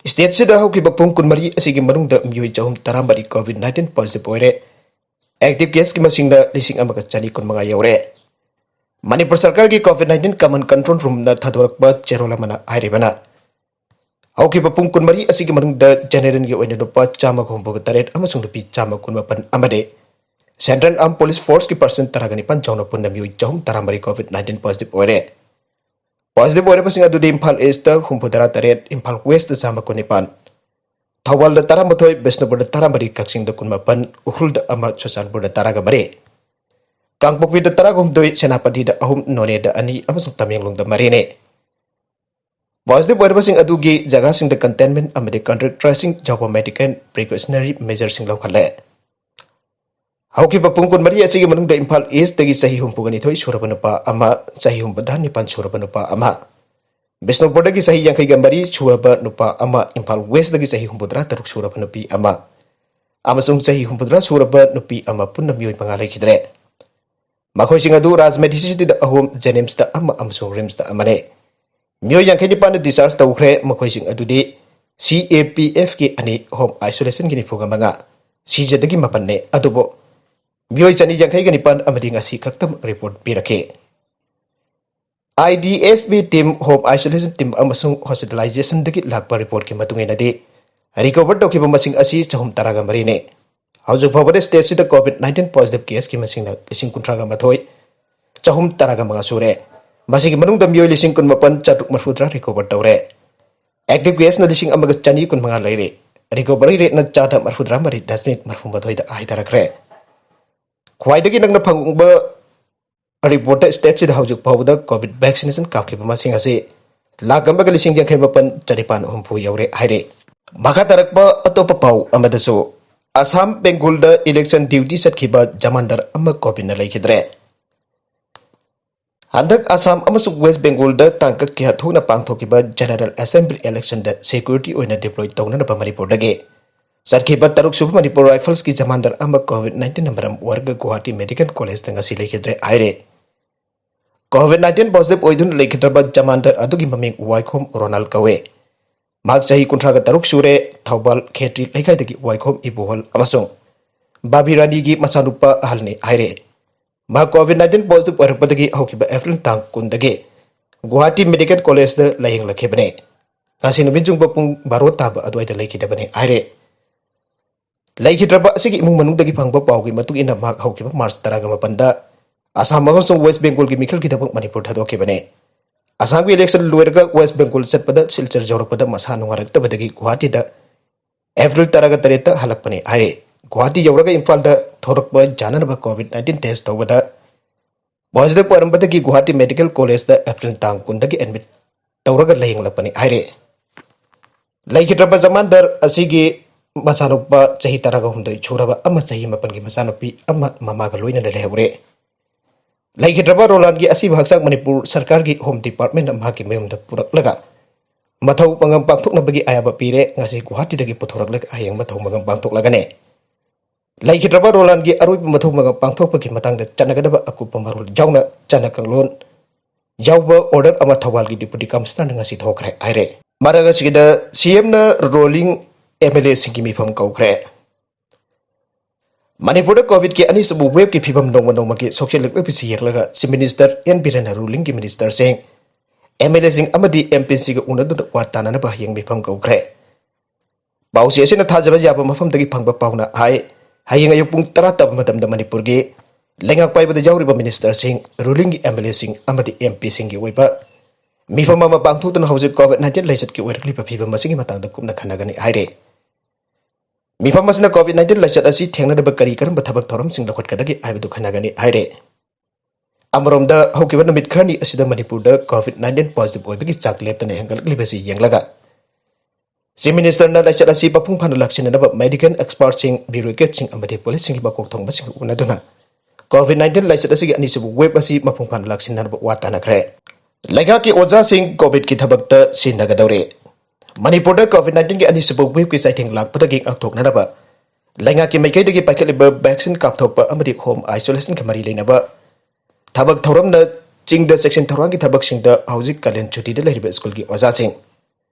ꯁ꯭ꯇꯦꯠꯁꯤꯗ ꯍꯧꯈꯤꯕ ꯄꯨꯡ ꯀꯨꯟꯃꯔꯤ ꯑꯁꯤꯒꯤ ꯃꯅꯨꯡꯗ ꯃꯤꯑꯣꯏ ꯆꯍꯨꯝ ꯇꯔꯥꯃꯔꯤ ꯀꯣꯚꯤꯗ ꯅꯥꯏꯟꯇꯤꯟ ꯄꯣꯖꯤꯇꯤꯚ ꯑꯣꯏꯔꯦ꯫ ꯑꯦꯛꯇꯤꯚ ꯀꯦꯁꯀꯤ ꯃꯁꯤꯡꯅ ꯂꯤꯁꯤꯡ ꯑꯃꯒ ꯆꯅꯤ ꯀꯨꯟꯃꯉꯥ ꯌꯧꯔꯦ꯫ ꯃꯅꯤꯄꯨꯔ ꯁꯔꯀꯥꯔꯒꯤ ꯀꯣꯚꯤꯗ ꯅꯥꯏꯟꯇꯤꯟ ꯀꯃꯟ ꯀꯟꯇ꯭ꯔꯣꯜ ꯔꯨꯝꯅ ꯊꯥꯗꯣꯔꯛꯄ ꯆꯦꯔꯣꯜ ꯑꯃꯅ ꯍꯥꯏꯔꯤꯕꯅ, ꯍꯧꯈꯤꯕ ꯄꯨꯡ ꯀꯨꯟꯃꯔꯤ ꯑꯁꯤꯒꯤ ꯃꯅꯨꯡꯗ ꯖꯦꯅꯦꯔꯦꯜꯒꯤ ꯑꯣꯏꯅ ꯅꯨꯄꯥ ꯆꯥꯝꯃꯒ ꯍꯨꯝꯐꯨꯒ ꯇꯔꯦꯠ ꯑꯃꯁꯨꯡ ꯅꯨꯄꯤ ꯆꯥꯝꯃ ꯀꯨꯟꯃꯥꯄꯟ ꯑꯃꯗꯤ ꯁꯦꯟꯇ꯭ꯔꯦꯜ ꯑꯥꯔꯝ ꯄꯨꯂꯤꯁ ꯐꯣꯔꯁꯀꯤ ꯄꯥꯔꯁꯟ ꯇꯔꯥꯒ ꯅꯤꯄꯥꯟ ꯌꯥꯎꯅ ꯄꯨꯟꯅ ꯃꯤꯑꯣꯏ ꯆꯍꯨꯝ ꯇꯔꯥꯃꯔꯤ ꯀꯣꯚꯤꯗ ꯅꯥꯏꯟꯇꯤꯟ ꯄꯣꯖꯤꯇꯤꯚ ꯑꯣꯏꯔꯦ꯫ ꯄꯣꯖꯤꯇꯤꯚ ꯑꯣꯏꯔꯕꯁꯤꯡ ꯑꯗꯨꯗꯤ ꯏꯝꯐꯥꯜ ꯏꯁꯇ ꯍꯨꯝꯐꯨꯇꯔꯥ ꯇꯔꯦꯠ, ꯏꯝꯐꯥꯜ ꯋꯦꯁꯇ ꯆꯥꯝꯃ ꯀꯨꯟꯅꯤꯄꯥꯟ, ꯊꯧꯕꯥꯜꯗ ꯇꯔꯥꯃꯥꯊꯣꯏ, ꯕꯤꯁꯅꯨꯄꯨꯔꯗ ꯇꯔꯥꯃꯔꯤ, ꯀꯛꯆꯤꯡꯗ ꯀꯨꯟꯃꯥꯄꯟ, ꯎꯈ꯭ꯔꯨꯜꯗ ꯑꯃ, ꯆꯨꯔꯆꯥꯟꯄꯨꯔꯗ ꯇꯔꯥꯒ ꯃꯔꯤ, ꯀꯥꯡꯄꯣꯛꯄꯤꯗ ꯇꯔꯥꯍꯨꯝꯗꯣꯏ, ꯁꯦꯅꯥꯄꯇꯤꯗ ꯑꯍꯨꯝ, ꯅꯣꯅꯦꯗ ꯑꯅꯤ ꯑꯃꯁꯨꯡ ꯇꯃꯦꯡꯂꯣꯡꯗ ꯃꯔꯤꯅꯤ꯫ ꯄꯣꯖꯤꯇꯤꯚ ꯑꯣꯏꯔꯕꯁꯤꯡ ꯑꯗꯨꯒꯤ ꯖꯒꯥꯁꯤꯡꯗ ꯀꯟꯇꯦꯟꯃꯦꯟ ꯑꯃꯗꯤ ꯀꯟꯇꯦꯛ ꯇ꯭ꯔꯦꯁꯤꯡ ꯌꯥꯎꯕ ꯃꯦꯗꯤꯀꯦꯜ ꯄ꯭ꯔꯤꯀꯣꯁꯅꯔꯤ ꯃꯦꯖꯔꯁꯤꯡ ꯂꯧꯈꯠꯂꯦ꯫ ꯍꯧꯈꯤꯕ ꯄꯨꯡ ꯀꯨꯟꯃꯔꯤ ꯑꯁꯤꯒꯤ ꯃꯅꯨꯡꯗ ꯏꯝꯐꯥꯜ ꯏꯁꯇꯒꯤ ꯆꯍꯤ ꯍꯨꯝꯐꯨꯒ ꯅꯤꯊꯣꯏ ꯁꯨꯔꯕ ꯅꯨꯄꯥ ꯑꯃ, ꯆꯍꯤ ꯍꯨꯝꯐꯨꯇꯔꯥ ꯅꯤꯄꯥꯟ ꯁꯨꯔꯕ ꯅꯨꯄꯥ ꯑꯃ, ꯕꯤꯁꯅꯨꯄꯨꯔꯗꯒꯤ ꯆꯍꯤ ꯌꯥꯡꯈꯩꯒ ꯃꯔꯤ ꯁꯨꯔꯕ ꯅꯨꯄꯥ ꯑꯃ, ꯏꯝꯐꯥꯜ ꯋꯦꯁꯇꯒꯤ ꯆꯍꯤ ꯍꯨꯝꯐꯨꯇꯔꯥ ꯇꯔꯨꯛ ꯁꯨꯔꯕ ꯅꯨꯄꯤ ꯑꯃ ꯑꯃꯁꯨꯡ ꯆꯍꯤ ꯍꯨꯝꯐꯨꯇꯔꯥ ꯁꯨꯔꯕ ꯅꯨꯄꯤ ꯑꯃ, ꯄꯨꯟꯅ ꯃꯤꯑꯣꯏ ꯃꯉꯥ ꯂꯩꯈꯤꯗ꯭ꯔꯦ꯫ ꯃꯈꯣꯏꯁꯤꯡ ꯑꯗꯨ ꯔꯥꯖꯃꯦꯙꯤ ꯁꯤꯇꯤꯗ ꯑꯍꯨꯝ, ꯖꯦꯅꯤꯝꯁꯇ ꯑꯃ ꯑꯃꯁꯨꯡ ꯔꯤꯝꯁꯇ ꯑꯃꯅꯤ꯫ ꯃꯤꯑꯣꯏ ꯌꯥꯡꯈꯩ ꯅꯤꯄꯥꯟꯅ discharge ꯇꯧꯈ꯭ꯔꯦ꯫ ꯃꯈꯣꯏꯁꯤꯡ ꯑꯗꯨꯗꯤ C A P F ꯀꯤ ꯑꯅꯤ, home isolation ꯒꯤ ꯅꯤꯐꯨꯒ ꯃꯉꯥ, ꯁꯤꯖꯗꯒꯤ ꯃꯥꯄꯟꯅꯦ꯫ ꯑꯗꯨꯕꯨ ꯃꯤꯑꯣꯏ ꯆꯅꯤ ꯌꯥꯡꯈꯩꯒ ꯅꯤꯄꯥꯟ ꯑꯃꯗꯤ ꯉꯁꯤ ꯈꯛꯇꯃꯛ report ꯄꯤꯔꯛꯈꯤ꯫ I D S B team, home isolation team ꯑꯃꯁꯨꯡ hospitalization ꯗꯒꯤ ꯂꯥꯛꯄ report ꯀꯤ ꯃꯇꯨꯡ ꯏꯟꯅꯗꯤ, recover ꯇꯧꯈꯤꯕ ꯃꯁꯤꯡ ꯑꯁꯤ ꯆꯍꯨꯝ ꯇꯔꯥꯒ ꯃꯔꯤꯅꯤ꯫ ꯍꯧꯖꯤꯛ ꯐꯥꯎꯕꯗ state ꯁꯤꯗ COVID nineteen positive case ꯀꯤ ꯃꯁꯤꯡꯅ ꯂꯤꯁꯤꯡ ꯀꯨꯟꯊ꯭ꯔꯥꯒ ꯃꯥꯊꯣꯏ, ꯆꯍꯨꯝ ꯇꯔꯥꯒ ꯃꯉꯥ ꯁꯨꯔꯦ꯫ ꯃꯁꯤꯒꯤ ꯃꯅꯨꯡꯗ ꯃꯤꯑꯣꯏ ꯂꯤꯁꯤꯡ ꯀꯨꯟꯃꯥꯄꯟ, ꯆꯥꯇ꯭ꯔꯨꯛ ꯃꯔꯤꯐꯨꯇꯔꯥ recover ꯇꯧꯔꯦ꯫ Active case ꯅ ꯂꯤꯁꯤꯡ ꯑꯃꯒ ꯆꯅꯤ ꯀꯨꯟꯃꯉꯥ ꯂꯩꯔꯦ꯫ Recovery rate ꯅ ꯆꯥꯗ ꯃꯔꯤꯐꯨꯇꯔꯥ ꯃꯔꯤ ꯗꯁꯃꯤꯛ ꯃꯔꯤꯐꯨꯃꯥꯊꯣꯏꯗ ꯍꯥꯏꯊꯔꯛꯈ꯭ꯔꯦ꯫ ꯈ꯭ꯋꯥꯏꯗꯒꯤ ꯅꯧꯅ ꯐꯪꯕ report ꯇ state ꯁꯤꯗ ꯍꯧꯖꯤꯛ ꯐꯥꯎꯕꯗ COVID vaccination ꯀꯥꯞꯈꯤꯕ ꯃꯁꯤꯡ ꯑꯁꯤ ꯂꯥꯈ ꯑꯃꯒ ꯂꯤꯁꯤꯡ ꯌꯥꯡꯈꯩ ꯃꯥꯄꯟ ꯆꯅꯤꯄꯥꯟ ꯍꯨꯝꯐꯨ ꯌꯧꯔꯦ ꯍꯥꯏꯔꯦ꯫ ꯃꯈꯥ ꯇꯥꯔꯛꯄ ꯑꯇꯣꯞꯄ ꯄꯥꯎ ꯑꯃꯗꯁꯨ, ꯑꯁꯥꯝ ꯕꯦꯡꯒꯨꯜꯗ election duty ꯆꯠꯈꯤꯕ ꯖꯃꯥꯟꯗꯔ ꯑꯃ COVID ꯅ ꯂꯩꯈꯤꯗ꯭ꯔꯦ꯫ ꯍꯟꯗꯛ ꯑꯁꯥꯝ ꯑꯃꯁꯨꯡ ꯋꯦꯁ ꯕꯦꯡꯒꯣꯜꯗ ꯇꯥꯡꯀꯛ ꯀꯌꯥ ꯊꯣꯛꯅ ꯄꯥꯡꯊꯣꯛꯈꯤꯕ General Assembly election ꯗ security ꯑꯣꯏꯅ deploy ꯇꯧꯅꯅꯕ ꯃꯅꯤꯄꯨꯔꯗꯒꯤ ꯆꯠꯈꯤꯕ ꯇꯔꯨꯛ ꯁꯨꯕ ꯃꯅꯤꯄꯨꯔ Rifles ꯀꯤ ꯖꯃꯥꯟꯗꯔ ꯑꯃ COVID nineteen ꯅ ꯃꯔꯝ ꯑꯣꯏꯔꯒ ꯒꯨꯋꯥꯍꯥꯇꯤ Medical College ꯇ ꯉꯁꯤ ꯂꯩꯈꯤꯗ꯭ꯔꯦ ꯍꯥꯏꯔꯦ꯫ COVID nineteen positive ꯑꯣꯏꯗꯨꯅ ꯂꯩꯈꯤꯗ꯭ꯔꯕ ꯖꯃꯥꯟꯗꯔ ꯑꯗꯨꯒꯤ ꯃꯃꯤꯡ ꯋꯥꯏꯈꯣꯝ ꯔꯣꯅꯥꯜ ꯀꯧꯋꯦ꯫ ꯃꯍꯥꯛ ꯆꯍꯤ ꯀꯨꯟꯊ꯭ꯔꯥꯒ ꯇꯔꯨꯛ ꯁꯨꯔꯦ꯫ ꯊꯧꯕꯥꯜ ꯈꯦꯇ꯭ꯔꯤ ꯂꯩꯀꯥꯏꯗꯒꯤ ꯋꯥꯏꯈꯣꯝ ꯏꯕꯣꯍꯜ ꯑꯃꯁꯨꯡ ꯕꯥꯕꯤ ꯔꯥꯅꯤꯒꯤ ꯃꯆꯥꯅꯨꯄꯥ ꯑꯍꯜꯅꯤ ꯍꯥꯏꯔꯦ꯫ ꯃꯍꯥꯛ COVID nineteen positive ꯑꯣꯏꯔꯛꯄꯗꯒꯤ ꯍꯧꯈꯤꯕ April ꯇꯥꯡ ꯀꯨꯟꯗꯒꯤ ꯒꯨꯋꯥꯍꯥꯇꯤ Medical College ꯇ ꯂꯥꯌꯦꯡꯂꯛꯈꯤꯕꯅꯤ꯫ ꯉꯁꯤ ꯅꯨꯃꯤꯠ ꯌꯨꯡꯕ ꯄꯨꯡ ꯕꯥꯔꯣ ꯇꯥꯕ ꯑꯗꯨꯋꯥꯏꯗ ꯂꯩꯈꯤꯗꯕꯅꯤ ꯍꯥꯏꯔꯦ꯫ ꯂꯩꯈꯤꯗ꯭ꯔꯕ ꯑꯁꯤꯒꯤ ꯏꯃꯨꯡ ꯃꯅꯨꯡꯗꯒꯤ ꯐꯪꯕ ꯄꯥꯎꯒꯤ ꯃꯇꯨꯡ ꯏꯟꯅ, ꯃꯍꯥꯛ ꯍꯧꯈꯤꯕ March ꯇꯔꯥꯒ ꯃꯥꯄꯟꯗ ꯑꯁꯥꯝ ꯑꯃꯁꯨꯡ ꯋꯦꯁ ꯕꯦꯡꯒꯣꯜꯒꯤ ꯃꯤꯈꯜꯒꯤꯗꯃꯛ ꯃꯅꯤꯄꯨꯔ ꯊꯥꯗꯣꯛꯈꯤꯕꯅꯤ꯫ ꯑꯁꯥꯝꯒꯤ election ꯂꯣꯏꯔꯒ ꯋꯦꯁ ꯕꯦꯡꯒꯣꯜ ꯆꯠꯄꯗ ꯁꯤꯜꯆꯔ ꯌꯧꯔꯛꯄꯗ ꯃꯁꯥ ꯅꯨꯡꯉꯥꯏꯔꯛꯇꯕꯗꯒꯤ ꯒꯨꯋꯥꯍꯥꯇꯤꯗ April ꯇꯔꯥꯒ ꯇꯔꯦꯠꯇ ꯍꯜꯂꯛꯄꯅꯤ ꯍꯥꯏꯔꯤ꯫ ꯒꯨꯋꯥꯍꯥꯇꯤ ꯌꯧꯔꯒ ꯏꯝꯐꯥꯜꯗ ꯊꯣꯔꯛꯄ ꯌꯥꯅꯅꯕ COVID nineteen test ꯇꯧꯕꯗ positive ꯑꯣꯏꯔꯝꯕꯗꯒꯤ ꯒꯨꯋꯥꯍꯥꯇꯤ Medical College ꯇ April ꯇꯥꯡ ꯀꯨꯟꯗꯒꯤ admit ꯇꯧꯔꯒ ꯂꯥꯌꯦꯡꯂꯛꯄꯅꯤ ꯍꯥꯏꯔꯤ꯫ ꯂꯩꯈꯤꯗ꯭ꯔꯕ ꯖꯃꯥꯟꯗꯔ ꯑꯁꯤꯒꯤ ꯃꯆꯥꯅꯨꯄꯥ ꯆꯍꯤ ꯇꯔꯥꯒ ꯍꯨꯝꯗꯣꯏ ꯁꯨꯔꯕ ꯑꯃ ꯆꯍꯤ ꯃꯥꯄꯟꯒꯤ ꯃꯆꯥꯅꯨꯄꯤ ꯑꯃ ꯃꯃꯥꯒ ꯂꯣꯏꯅꯅ ꯂꯩꯍꯧꯔꯦ꯫ ꯂꯩꯈꯤꯗ꯭ꯔꯕ ꯔꯣꯂꯥꯟꯒꯤ ꯑꯁꯤꯕ ꯍꯛꯆꯥꯡ ꯃꯅꯤꯄꯨꯔ ꯁꯔꯀꯥꯔꯒꯤ Home Department ꯅ ꯃꯍꯥꯛꯀꯤ ꯃꯌꯨꯝꯗ ꯄꯨꯔꯛꯂꯒ ꯃꯊꯧ ꯃꯉꯝ ꯄꯥꯡꯊꯣꯛꯅꯕꯒꯤ ꯑꯌꯥꯕ ꯄꯤꯔꯦ꯫ ꯉꯁꯤ ꯒꯨꯋꯥꯍꯥꯇꯤꯗꯒꯤ ꯄꯨꯊꯣꯔꯛꯂꯒ ꯍꯌꯦꯡ ꯃꯊꯧ ꯃꯉꯝ ꯄꯥꯡꯊꯣꯛꯂꯒꯅꯤ꯫ ꯂꯩꯈꯤꯗ꯭ꯔꯕ ꯔꯣꯂꯥꯟꯒꯤ ꯑꯔꯣꯏꯕ ꯃꯊꯧ ꯃꯉꯝ ꯄꯥꯡꯊꯣꯛꯄꯒꯤ ꯃꯇꯥꯡꯗ ꯆꯠꯅꯒꯗꯕ ꯑꯀꯨꯞꯄ ꯃꯔꯣꯜ ꯌꯥꯎꯅ ꯆꯠꯅ ꯀꯥꯡꯂꯣꯟ ꯌꯥꯎꯕ order ꯑꯃ ꯊꯧꯕꯥꯜꯒꯤ Deputy Commissionerꯅ ꯉꯁꯤ ꯊꯣꯛꯈ꯭ꯔꯦ ꯍꯥꯏꯔꯦ꯫ ꯃꯔꯛ ꯑꯁꯤꯗ CMꯅ ruling MLAꯁꯤꯡꯒꯤ ꯃꯤꯐꯝ ꯀꯧꯈ꯭ꯔꯦ꯫ ꯃꯅꯤꯄꯨꯔꯗ COVIDꯀꯤ ꯑꯅꯤꯁꯨꯕ waveꯀꯤ ꯐꯤꯕꯝ ꯅꯣꯡꯃ ꯅꯣꯡꯃꯒꯤ ꯁꯣꯛꯆꯤꯜꯂꯛꯂꯤꯕꯁꯤ ꯌꯦꯡꯂꯒ Chief Minister N ꯕꯤꯔꯦꯟꯅ rulingꯒꯤ ministerꯁꯤꯡ, MLAꯁꯤꯡ ꯑꯃꯗꯤ MPꯁꯤꯡꯒ ꯎꯅꯗꯨꯅ ꯋꯥ ꯇꯥꯅꯅꯕ ꯍꯌꯦꯡ ꯃꯤꯐꯝ ꯀꯧꯈ꯭ꯔꯦ꯫ ꯄꯥꯎꯆꯦ ꯑꯁꯤꯅ ꯊꯥꯖꯕ ꯌꯥꯕ ꯃꯐꯝꯗꯒꯤ ꯐꯪꯕ ꯄꯥꯎꯅ ꯍꯥꯏ, ꯍꯌꯦꯡ ꯑꯌꯨꯛ ꯄꯨꯡ ꯇꯔꯥ ꯇꯥꯕ ꯃꯇꯝꯗ ꯃꯅꯤꯄꯨꯔꯒꯤ ꯂꯩꯉꯥꯛ ꯄꯥꯏꯕꯗ ꯌꯥꯎꯔꯤꯕ ministerꯁꯤꯡ, rulingꯒꯤ MLAꯁꯤꯡ ꯑꯃꯗꯤ MPꯁꯤꯡꯒꯤ ꯑꯣꯏꯕ ꯃꯤꯐꯝ ꯑꯃ ꯄꯥꯡꯊꯣꯛꯇꯨꯅ ꯍꯧꯖꯤꯛ COVID nineteen ꯂꯥꯏꯆꯠꯀꯤ ꯑꯣꯏꯔꯛꯂꯤꯕ ꯐꯤꯕꯝ ꯑꯁꯤꯒꯤ ꯃꯇꯥꯡꯗ ꯀꯨꯞꯅ ꯈꯟꯅꯒꯅꯤ ꯍꯥꯏꯔꯦ꯫ ꯃꯤꯐꯝ ꯑꯁꯤꯅ COVID nineteen ꯂꯥꯏꯆꯠ ꯑꯁꯤ ꯊꯦꯡꯅꯅꯕ ꯀꯔꯤ ꯀꯔꯝꯕ ꯊꯕꯛ ꯊꯧꯔꯝꯁꯤꯡ ꯂꯧꯈꯠꯀꯗꯒꯦ ꯍꯥꯏꯕꯗꯨ ꯈꯟꯅꯒꯅꯤ ꯍꯥꯏꯔꯦ꯫ ꯑꯃꯔꯣꯝꯗ, ꯍꯧꯈꯤꯕ ꯅꯨꯃꯤꯠ ꯈꯔꯅꯤ ꯑꯁꯤꯗ ꯃꯅꯤꯄꯨꯔꯗ COVID nineteen positive ꯑꯣꯏꯕꯒꯤ ꯆꯥꯡ ꯂꯦꯞꯇꯅ ꯍꯦꯟꯒꯠꯂꯛꯂꯤꯕꯁꯤ ꯌꯦꯡꯂꯒ, Chief Ministerꯅ ꯂꯥꯏꯆꯠ ꯑꯁꯤ ꯃꯄꯨꯡ ꯐꯥꯅ ꯂꯥꯛꯁꯤꯟꯅꯅꯕ medical expertꯁꯤꯡ, bureaucratꯁꯤꯡ ꯑꯃꯗꯤ policeꯁꯤꯡꯒꯤ ꯃꯀꯣꯛ ꯊꯣꯡꯕꯁꯤꯡꯒ ꯎꯅꯗꯨꯅ COVID nineteen ꯂꯥꯏꯆꯠ ꯑꯁꯤꯒꯤ ꯑꯅꯤꯁꯨꯕ wave ꯑꯁꯤ ꯃꯄꯨꯡ ꯐꯥꯅ ꯂꯥꯛꯁꯤꯟꯅꯅꯕ ꯋꯥ ꯇꯥꯅꯈ꯭ꯔꯦ꯫ ꯂꯩꯉꯥꯛꯀꯤ ꯑꯣꯖꯥꯁꯤꯡ COVIDꯀꯤ ꯊꯕꯛꯇ ꯁꯤꯟꯅꯒꯗꯧꯔꯦ꯫ ꯃꯅꯤꯄꯨꯔꯗ COVID nineteenꯒꯤ ꯑꯅꯤꯁꯨꯕ waveꯀꯤ ꯆꯩꯊꯦꯡ ꯂꯥꯛꯄꯗꯒꯤ ꯉꯥꯛꯊꯣꯛꯅꯅꯕ ꯂꯩꯉꯥꯛꯀꯤ ꯃꯥꯏꯀꯩꯗꯒꯤ ꯄꯥꯏꯈꯠꯂꯤꯕ vaccine ꯀꯥꯞꯊꯣꯛꯄ ꯑꯃꯗꯤ home isolationꯒ ꯃꯔꯤ ꯂꯩꯅꯕ ꯊꯕꯛ ꯊꯧꯔꯝꯅ ꯆꯤꯡꯗ ꯆꯦꯛꯁꯤꯟ ꯊꯧꯔꯥꯡꯒꯤ ꯊꯕꯛꯁꯤꯡꯗ ꯍꯧꯖꯤꯛ ꯀꯥꯂꯦꯟ ꯁꯨꯇꯤꯗ ꯂꯩꯔꯤꯕ ꯁ꯭ꯀꯨꯜꯒꯤ ꯑꯣꯖꯥꯁꯤꯡ,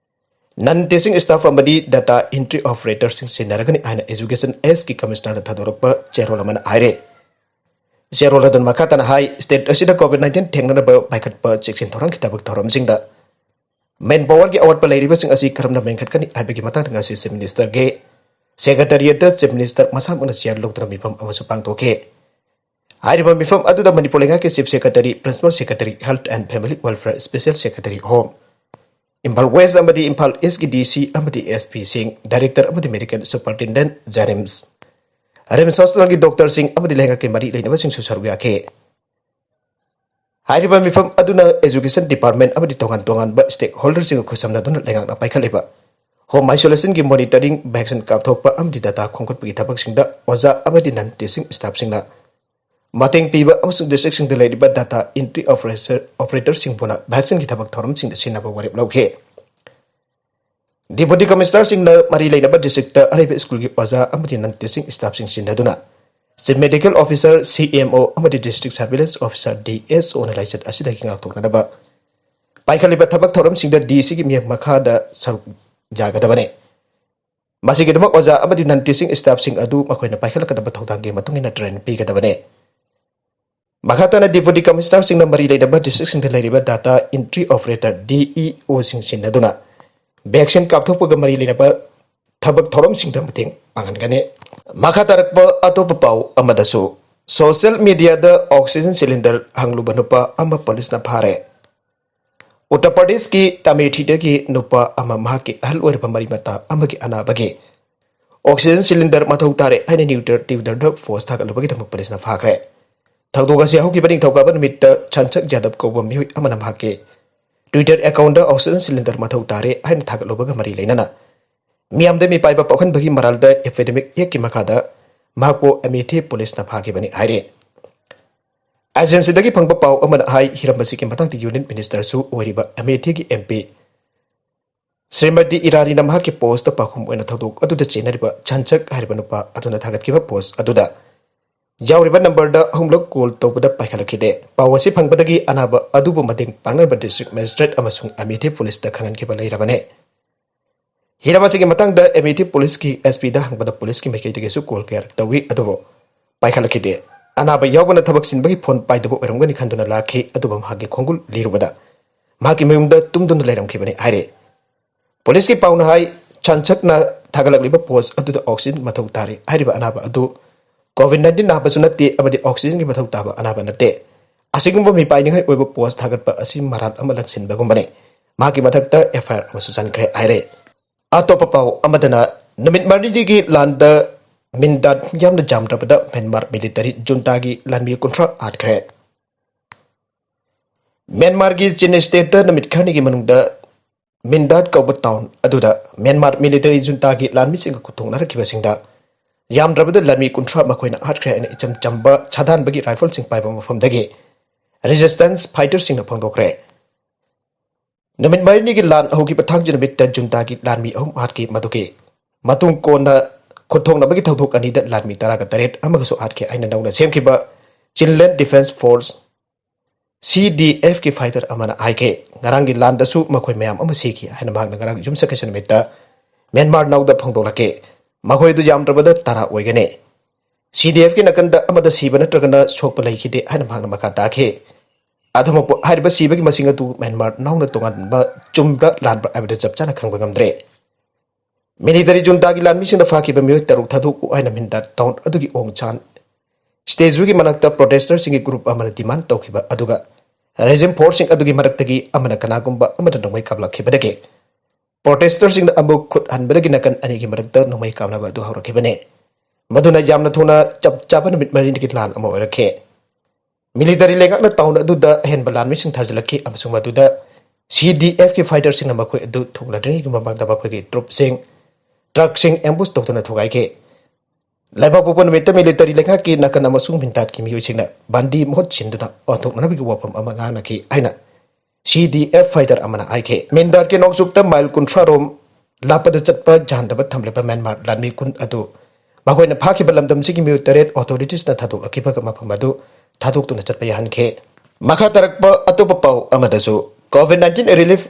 non teaching staff ꯑꯃꯗꯤ data entry operatorꯁꯤꯡ ꯁꯤꯟꯅꯔꯒꯅꯤ ꯍꯥꯏꯅ Education Sꯒꯤ Commissionerꯅ ꯊꯥꯗꯣꯔꯛꯄ ꯆꯦꯔꯣꯜ ꯑꯃꯅ ꯍꯥꯏꯔꯦ꯫ ꯆꯦꯔꯣꯜ ꯑꯗꯨꯅ ꯃꯈꯥ ꯇꯥꯅ ꯍꯥꯏ, state ꯑꯁꯤꯗ COVID nineteen ꯊꯦꯡꯅꯅꯕ ꯄꯥꯏꯈꯠꯄ ꯆꯦꯛꯁꯤꯟ ꯊꯧꯔꯥꯡꯒꯤ ꯊꯕꯛ ꯊꯧꯔꯝꯁꯤꯡꯗ manpowerꯒꯤ ꯑꯋꯥꯠꯄ ꯂꯩꯔꯤꯕꯁꯤꯡ ꯑꯁꯤ ꯀꯔꯝꯅ ꯃꯦꯟꯈꯠꯀꯅꯤ ꯍꯥꯏꯕꯒꯤ ꯃꯇꯥꯡꯗ ꯉꯁꯤ Chief Ministerꯒꯤ Secretariatꯇ Chief Minister ꯃꯁꯥꯃꯛꯅ chair ꯂꯧꯗꯨꯅ ꯃꯤꯐꯝ ꯑꯃꯁꯨ ꯄꯥꯡꯊꯣꯛꯈꯤ꯫ ꯍꯥꯏꯔꯤꯕ ꯃꯤꯐꯝ ꯑꯗꯨꯗ ꯃꯅꯤꯄꯨꯔ ꯂꯩꯉꯥꯛꯀꯤ Chief Secretary, Principal Secretary, Health and Family Welfare, Special Secretary Home, Imphal West ꯑꯃꯗꯤ Imphal Eastꯀꯤ DC ꯑꯃꯗꯤ SPꯁꯤꯡ, Director ꯑꯃꯗꯤ Medical Superintendent, JNIMS, RIMS Hospitalꯒꯤ doctorꯁꯤꯡ ꯑꯃꯗꯤ ꯂꯩꯉꯥꯛꯀꯤ ꯃꯔꯤ ꯂꯩꯅꯕꯁꯤꯡꯁꯨ ꯁꯔꯨꯛ ꯌꯥꯈꯤ꯫ ꯍꯥꯏꯔꯤꯕ ꯃꯤꯐꯝ ꯑꯗꯨꯅ Education Department ꯑꯃꯗꯤ ꯇꯣꯉꯥꯟ ꯇꯣꯉꯥꯟꯕ stakeholderꯁꯤꯡꯒ ꯈꯨꯠꯁꯝꯅꯗꯨꯅ ꯂꯩꯉꯥꯛꯅ ꯄꯥꯏꯈꯠꯂꯤꯕ home isolationꯒꯤ monitoring, vaccine ꯀꯥꯞꯊꯣꯛꯄ ꯑꯃꯗꯤ data ꯈꯣꯝꯒꯠꯄꯒꯤ ꯊꯕꯛꯁꯤꯡꯗ ꯑꯣꯖꯥ ꯑꯃꯗꯤ non teaching staffꯁꯤꯡꯅ ꯃꯇꯦꯡ ꯄꯤꯕ ꯑꯃꯁꯨꯡ districtꯁꯤꯡꯗ ꯂꯩꯔꯤꯕ data entry operator, operatorꯁꯤꯡꯕꯨꯅ vaccineꯒꯤ ꯊꯕꯛ ꯊꯧꯔꯝꯁꯤꯡꯗ ꯁꯤꯟꯅꯕ ꯋꯥꯔꯦꯞ ꯂꯧꯈꯤ꯫ Deputy Commissionerꯁꯤꯡꯅ ꯃꯔꯤ ꯂꯩꯅꯕ districtꯇ ꯑꯔꯩꯕ ꯁ꯭ꯀꯨꯜꯒꯤ ꯑꯣꯖꯥ ꯑꯃꯗꯤ non teaching staffꯁꯤꯡ ꯁꯤꯟꯅꯗꯨꯅ Chief Medical Officer, C M O ꯑꯃꯗꯤ District Surveillance Officer, D S Oꯅ ꯂꯥꯏꯆꯠ ꯑꯁꯤꯗꯒꯤ ꯉꯥꯛꯊꯣꯛꯅꯅꯕ ꯄꯥꯏꯈꯠꯂꯤꯕ ꯊꯕꯛ ꯊꯧꯔꯝꯁꯤꯡꯗ DCꯒꯤ ꯃꯤꯠꯌꯦꯡ ꯃꯈꯥꯗ ꯁꯔꯨꯛ ꯌꯥꯒꯗꯕꯅꯤ꯫ ꯃꯁꯤꯒꯤꯗꯃꯛ ꯑꯣꯖꯥ ꯑꯃꯗꯤ non teaching staffꯁꯤꯡ ꯑꯗꯨ ꯃꯈꯣꯏꯅ ꯄꯥꯏꯈꯠꯂꯛꯀꯗꯕ ꯊꯧꯗꯥꯡꯒꯤ ꯃꯇꯨꯡ ꯏꯟꯅ train ꯄꯤꯒꯗꯕꯅꯤ꯫ ꯃꯈꯥ ꯇꯥꯅ Deputy Commissionerꯁꯤꯡꯅ ꯃꯔꯤ ꯂꯩꯅꯕ districtꯁꯤꯡꯗ ꯂꯩꯔꯤꯕ data entry operator, DEOꯁꯤꯡ ꯁꯤꯟꯅꯗꯨꯅ vaccine ꯀꯥꯞꯊꯣꯛꯄꯒ ꯃꯔꯤ ꯂꯩꯅꯕ ꯊꯕꯛ ꯊꯧꯔꯝꯁꯤꯡꯗ ꯃꯇꯦꯡ ꯄꯥꯡꯍꯟꯒꯅꯤ꯫ ꯃꯈꯥ ꯇꯥꯔꯛꯄ ꯑꯇꯣꯞꯄ ꯄꯥꯎ ꯑꯃꯗꯁꯨ, social mediaꯗ oxygen cylinder ꯍꯪꯂꯨꯕ ꯅꯨꯄꯥ ꯑꯃ ꯄꯨꯂꯤꯁꯅ ꯐꯥꯔꯦ꯫ ꯎꯠꯇꯔ ꯄ꯭ꯔꯗꯦꯁꯀꯤ ꯇꯥꯃꯦꯊꯤꯗꯒꯤ ꯅꯨꯄꯥ ꯑꯃ ꯃꯍꯥꯛꯀꯤ ꯑꯍꯜ ꯑꯣꯏꯔꯕ ꯃꯔꯤ ꯃꯇꯥ ꯑꯃꯒꯤ ꯑꯅꯥꯕꯒꯤ oxygen cylinder ꯃꯊꯧ ꯇꯥꯔꯦ ꯍꯥꯏꯅ Twitter, Twitterꯗ post ꯊꯥꯒꯠꯂꯨꯕꯒꯤꯗꯃꯛ ꯄꯨꯂꯤꯁꯅ ꯐꯥꯈ꯭ꯔꯦ꯫ ꯊꯧꯗꯣꯛ ꯑꯁꯤ ꯍꯧꯈꯤꯕ ꯅꯤꯡꯊꯧꯀꯥꯕ ꯅꯨꯃꯤꯠꯇ ꯁꯟꯁꯛ ꯌꯥꯗꯕ ꯀꯧꯕ ꯃꯤꯑꯣꯏ ꯑꯃꯅ ꯃꯍꯥꯛꯀꯤ Twitter accountꯗ oxygen cylinder ꯃꯊꯧ ꯇꯥꯔꯦ ꯍꯥꯏꯅ ꯊꯥꯒꯠꯂꯨꯕꯒ ꯃꯔꯤ ꯂꯩꯅꯅ ꯃꯤꯌꯥꯝꯗ ꯃꯤꯄꯥꯏꯕ ꯄꯣꯛꯍꯟꯕꯒꯤ ꯃꯔꯥꯜꯗ Epidemic Actꯀꯤ ꯃꯈꯥꯗ ꯃꯍꯥꯛꯄꯨ ꯑꯃꯦꯊꯤ ꯄꯨꯂꯤꯁꯅ ꯐꯥꯈꯤꯕꯅꯤ ꯍꯥꯏꯔꯤ꯫ Agencyꯗꯒꯤ ꯐꯪꯕ ꯄꯥꯎ ꯑꯃꯅ ꯍꯥꯏ, ꯍꯤꯔꯝ ꯑꯁꯤꯒꯤ ꯃꯇꯥꯡꯗ Union Ministerꯁꯨ ꯑꯣꯏꯔꯤꯕ ꯑꯃꯦꯊꯤꯒꯤ MP ꯁ꯭ꯔꯤꯃꯇꯤ ꯏꯔꯥꯅꯤꯅ ꯃꯍꯥꯛꯀꯤ postꯇ ꯄꯥꯎꯈꯨꯝ ꯑꯣꯏꯅ ꯊꯧꯗꯣꯛ ꯑꯗꯨꯗ ꯆꯦꯟꯅꯔꯤꯕ ꯁꯟꯁꯛ ꯍꯥꯏꯔꯤꯕ ꯅꯨꯄꯥ ꯑꯗꯨꯅ ꯊꯥꯒꯠꯈꯤꯕ post ꯑꯗꯨꯗ ꯌꯥꯎꯔꯤꯕ numberꯗ ꯑꯍꯨꯝꯂꯛ call ꯇꯧꯕꯗ ꯄꯥꯏꯈꯠꯂꯛꯈꯤꯗꯦ꯫ ꯄꯥꯎ ꯑꯁꯤ ꯐꯪꯕꯗꯒꯤ ꯑꯅꯥꯕ ꯑꯗꯨꯕꯨ ꯃꯇꯦꯡ ꯄꯥꯡꯅꯕ District Magistrate ꯑꯃꯁꯨꯡ ꯑꯃꯦꯊꯤ ꯄꯨꯂꯤꯁꯇ ꯈꯪꯍꯟꯈꯤꯕ ꯂꯩꯔꯕꯅꯤ꯫ ꯍꯤꯔꯝ ꯑꯁꯤꯒꯤ ꯃꯇꯥꯡꯗ ꯑꯃꯦꯊꯤ ꯄꯨꯂꯤꯁꯀꯤ SPꯗ ꯍꯪꯕꯗ ꯄꯨꯂꯤꯁꯀꯤ ꯃꯥꯏꯀꯩꯗꯒꯤꯁꯨ call ꯀꯌꯥꯔꯛ ꯇꯧꯏ, ꯑꯗꯨꯕꯨ ꯄꯥꯏꯈꯠꯂꯛꯈꯤꯗꯦ꯫ ꯑꯅꯥꯕ ꯌꯥꯎꯕꯅ ꯊꯕꯛ ꯆꯤꯟꯕꯒꯤ phone ꯄꯥꯏꯗꯕ ꯑꯣꯏꯔꯝꯒꯅꯤ ꯈꯟꯗꯨꯅ ꯂꯥꯛꯈꯤ, ꯑꯗꯨꯕꯨ ꯃꯍꯥꯛꯀꯤ ꯈꯣꯡꯒꯨꯜ ꯂꯤꯔꯨꯕꯗ ꯃꯍꯥꯛꯀꯤ ꯃꯌꯨꯝꯗ ꯇꯨꯝꯗꯨꯅ ꯂꯩꯔꯝꯈꯤꯕꯅꯤ ꯍꯥꯏꯔꯤ꯫ ꯄꯨꯂꯤꯁꯀꯤ ꯄꯥꯎꯅ ꯍꯥꯏ, ꯁꯟꯁꯛꯅ ꯊꯥꯒꯠꯂꯛꯂꯤꯕ post ꯑꯗꯨꯗ oxygen ꯃꯊꯧ ꯇꯥꯔꯤ ꯍꯥꯏꯔꯤꯕ ꯑꯅꯥꯕ ꯑꯗꯨ COVID nineteen ꯅꯥꯕꯁꯨ ꯅꯠꯇꯦ ꯑꯃꯗꯤ oxygenꯒꯤ ꯃꯊꯧ ꯇꯥꯕ ꯑꯅꯥꯕ ꯅꯠꯇꯦ꯫ ꯑꯁꯤꯒꯨꯝꯕ ꯃꯤꯄꯥꯏꯅꯤꯡꯉꯥꯏ ꯑꯣꯏꯕ post ꯊꯥꯒꯠꯄ ꯑꯁꯤ ꯃꯔꯥꯜ ꯑꯃ ꯂꯪꯁꯤꯟꯕꯒꯨꯝꯕꯅꯤ꯫ ꯃꯍꯥꯛꯀꯤ ꯃꯊꯛꯇ FIR ꯑꯃꯁꯨ ꯆꯟꯈ꯭ꯔꯦ ꯍꯥꯏꯔꯦ꯫ ꯑꯇꯣꯞꯄ ꯄꯥꯎ ꯑꯃꯗꯅ, ꯅꯨꯃꯤꯠ ꯃꯔꯤꯅꯤꯒꯤ ꯂꯥꯟꯗ ꯃꯤꯟꯗꯥꯠ ꯌꯥꯝꯅ ꯌꯥꯝꯗ꯭ꯔꯕꯗ ꯃ꯭ꯌꯥꯟꯃꯥꯔ military juntaꯒꯤ ꯂꯥꯟꯃꯤ ꯀꯨꯟꯊ꯭ꯔꯥ ꯍꯥꯠꯈ꯭ꯔꯦ꯫ ꯃ꯭ꯌꯥꯟꯃꯥꯔꯒꯤ ꯆꯤꯟ stateꯇ ꯅꯨꯃꯤꯠ ꯈꯔꯅꯤꯒꯤ ꯃꯅꯨꯡꯗ ꯃꯤꯟꯗꯥꯠ ꯀꯧꯕ town ꯑꯗꯨꯗ ꯃ꯭ꯌꯥꯟꯃꯥꯔ military juntaꯒꯤ ꯂꯥꯟꯃꯤꯁꯤꯡꯒ ꯈꯨꯠꯊꯣꯛꯅꯔꯛꯈꯤꯕꯁꯤꯡꯗ ꯌꯥꯝꯗ꯭ꯔꯕꯗ ꯂꯥꯟꯃꯤ ꯀꯨꯟꯊ꯭ꯔꯥ ꯃꯈꯣꯏꯅ ꯍꯥꯠꯈ꯭ꯔꯦ ꯍꯥꯏꯅ ꯏꯆꯝ ꯆꯝꯕ ꯁꯥꯗꯥꯟꯕꯒꯤ rifleꯁꯤꯡ ꯄꯥꯏꯕ ꯃꯐꯝꯗꯒꯤ resistance fighterꯁꯤꯡꯅ ꯐꯣꯡꯗꯣꯛꯈ꯭ꯔꯦ꯫ ꯅꯨꯃꯤꯠ ꯃꯔꯤꯅꯤꯒꯤ ꯂꯥꯟ ꯍꯧꯈꯤꯕ ꯊꯥꯡꯖ ꯅꯨꯃꯤꯠꯇ ꯖꯨꯟꯇꯥꯒꯤ ꯂꯥꯟꯃꯤ ꯑꯍꯨꯝ ꯍꯥꯠꯈꯤ꯫ ꯃꯗꯨꯒꯤ ꯃꯇꯨꯡ ꯀꯣꯟꯅ ꯈꯨꯠꯊꯣꯛꯅꯕꯒꯤ ꯊꯧꯗꯣꯛ ꯑꯅꯤꯗ ꯂꯥꯟꯃꯤ ꯇꯔꯥꯒ ꯇꯔꯦꯠ ꯑꯃꯒꯁꯨ ꯍꯥꯠꯈꯤ ꯍꯥꯏꯅ ꯅꯧꯅ ꯁꯦꯝꯈꯤꯕ Chinland Defense Force, C D F ꯀꯤ fighter ꯑꯃꯅ ꯍꯥꯏꯈꯤ꯫ ꯉꯔꯥꯡꯒꯤ ꯂꯥꯟꯗꯁꯨ ꯃꯈꯣꯏ ꯃꯌꯥꯝ ꯑꯃ ꯁꯤꯈꯤ ꯍꯥꯏꯅ ꯃꯍꯥꯛꯅ ꯉꯔꯥꯡ ꯌꯨꯝꯁꯀꯩꯁ ꯅꯨꯃꯤꯠꯇ Myanmar Now ꯗ ꯐꯣꯡꯗꯣꯛꯂꯛꯈꯤ꯫ ꯃꯈꯣꯏꯗꯨ ꯌꯥꯝꯗ꯭ꯔꯕꯗ ꯇꯔꯥ ꯑꯣꯏꯒꯅꯤ꯫ C D F ꯀꯤ ꯅꯥꯀꯟꯗ ꯑꯃꯗ ꯁꯤꯕ ꯅꯠꯇ꯭ꯔꯒꯅ ꯁꯣꯛꯄ ꯂꯩꯈꯤꯗꯦ ꯍꯥꯏꯅ ꯃꯍꯥꯛꯅ ꯃꯈꯥ ꯇꯥꯈꯤ꯫ ꯑꯗꯨꯃꯛꯄꯨ ꯍꯥꯏꯔꯤꯕ ꯁꯤꯕꯒꯤ ꯃꯁꯤꯡ ꯑꯗꯨ Myanmar Now ꯅ ꯇꯣꯉꯥꯟꯕ ꯆꯨꯝꯕ꯭ꯔꯥ ꯂꯥꯟꯕ꯭ꯔꯥ ꯍꯥꯏꯕꯗꯨ ꯆꯞ ꯆꯥꯅ ꯈꯪꯕ ꯉꯝꯗ꯭ꯔꯦ꯫ Military junta ꯒꯤ ꯂꯥꯟꯃꯤꯁꯤꯡꯅ ꯐꯥꯈꯤꯕ ꯃꯤꯑꯣꯏ ꯇꯔꯨꯛ ꯊꯥꯗꯣꯛꯎ ꯍꯥꯏꯅ Mindat town ꯑꯗꯨꯒꯤ Aung San statue ꯒꯤ ꯃꯅꯥꯛꯇ protester ꯁꯤꯡꯒꯤ group ꯑꯃꯅ demand ꯇꯧꯈꯤꯕ ꯑꯗꯨꯒ regime force ꯁꯤꯡ ꯑꯗꯨꯒꯤ ꯃꯔꯛꯇꯒꯤ ꯑꯃꯅ ꯀꯅꯥꯒꯨꯝꯕ ꯑꯃꯗ ꯅꯣꯡꯃꯩ ꯀꯥꯞꯂꯛꯈꯤꯕꯗꯒꯤ protester ꯁꯤꯡꯅ ꯑꯃꯨꯛ ꯈꯨꯠ ꯍꯟꯕꯗꯒꯤ ꯅꯥꯀꯟ ꯑꯅꯤꯒꯤ ꯃꯔꯛꯇ ꯅꯣꯡꯃꯩ ꯀꯥꯞꯅꯕ ꯑꯗꯨ ꯍꯧꯔꯛꯈꯤꯕꯅꯤ꯫ ꯃꯗꯨꯅ ꯌꯥꯝꯅ ꯊꯨꯅ ꯆꯞ ꯆꯥꯕ ꯅꯨꯃꯤꯠ ꯃꯔꯤꯅꯤꯒꯤ ꯂꯥꯟ ꯑꯃ ꯑꯣꯏꯔꯛꯈꯤ꯫ Military ꯂꯩꯉꯥꯛꯅ town ꯑꯗꯨꯗ ꯑꯍꯦꯟꯕ ꯂꯥꯟꯃꯤꯁꯤꯡ ꯊꯥꯖꯤꯜꯂꯛꯈꯤ ꯑꯃꯁꯨꯡ ꯃꯗꯨꯗ C D F ꯀꯤ fighter ꯁꯤꯡꯅ ꯃꯈꯣꯏ ꯑꯗꯨ ꯊꯨꯒꯥꯏꯗ꯭ꯔꯤꯉꯩꯒꯤ ꯃꯃꯥꯡꯗ ꯃꯈꯣꯏꯒꯤ troop ꯁꯤꯡ, truck ꯁꯤꯡ ambush ꯇꯧꯗꯨꯅ ꯊꯨꯒꯥꯏꯈꯤ꯫ ꯂꯩꯕꯥꯛꯄꯣꯛꯄ ꯅꯨꯃꯤꯠꯇ military ꯂꯩꯉꯥꯛꯀꯤ ꯅꯥꯀꯟ ꯑꯃꯁꯨꯡ Mindat ꯀꯤ ꯃꯤꯑꯣꯏꯁꯤꯡꯅ ꯕꯟꯗꯤ ꯃꯍꯨꯠ ꯁꯤꯟꯗꯨꯅ ꯑꯣꯟꯊꯣꯛꯅꯅꯕꯒꯤ ꯋꯥꯐꯝ ꯑꯃ ꯉꯥꯡꯅꯈꯤ ꯍꯥꯏꯅ C D F fighter ꯑꯃꯅ ꯍꯥꯏꯈꯤ꯫ Mindat ꯀꯤ ꯅꯣꯡꯆꯨꯞꯇ mile ꯀꯨꯟꯊ꯭ꯔꯥ ꯔꯣꯝ ꯂꯥꯞꯄꯗ ꯆꯠꯄ ꯌꯥꯍꯟꯗꯕ ꯊꯝꯂꯤꯕ Myanmar ꯂꯥꯟꯃꯤ ꯀꯨꯟ ꯑꯗꯨ ꯃꯈꯣꯏꯅ ꯐꯥꯈꯤꯕ ꯂꯝꯗꯝꯁꯤꯒꯤ ꯃꯤꯑꯣꯏ ꯇꯔꯦꯠ authorities ꯅ ꯊꯥꯗꯣꯛꯂꯛꯈꯤꯕꯒ ꯃꯐꯝ ꯑꯗꯨ ꯊꯥꯗꯣꯛꯇꯨꯅ ꯆꯠꯄ ꯌꯥꯍꯟꯈꯤ꯫ ꯃꯈꯥ ꯇꯥꯔꯛꯄ ꯑꯇꯣꯞꯄ ꯄꯥꯎ ꯑꯃꯗꯁꯨ, COVID nineteen relief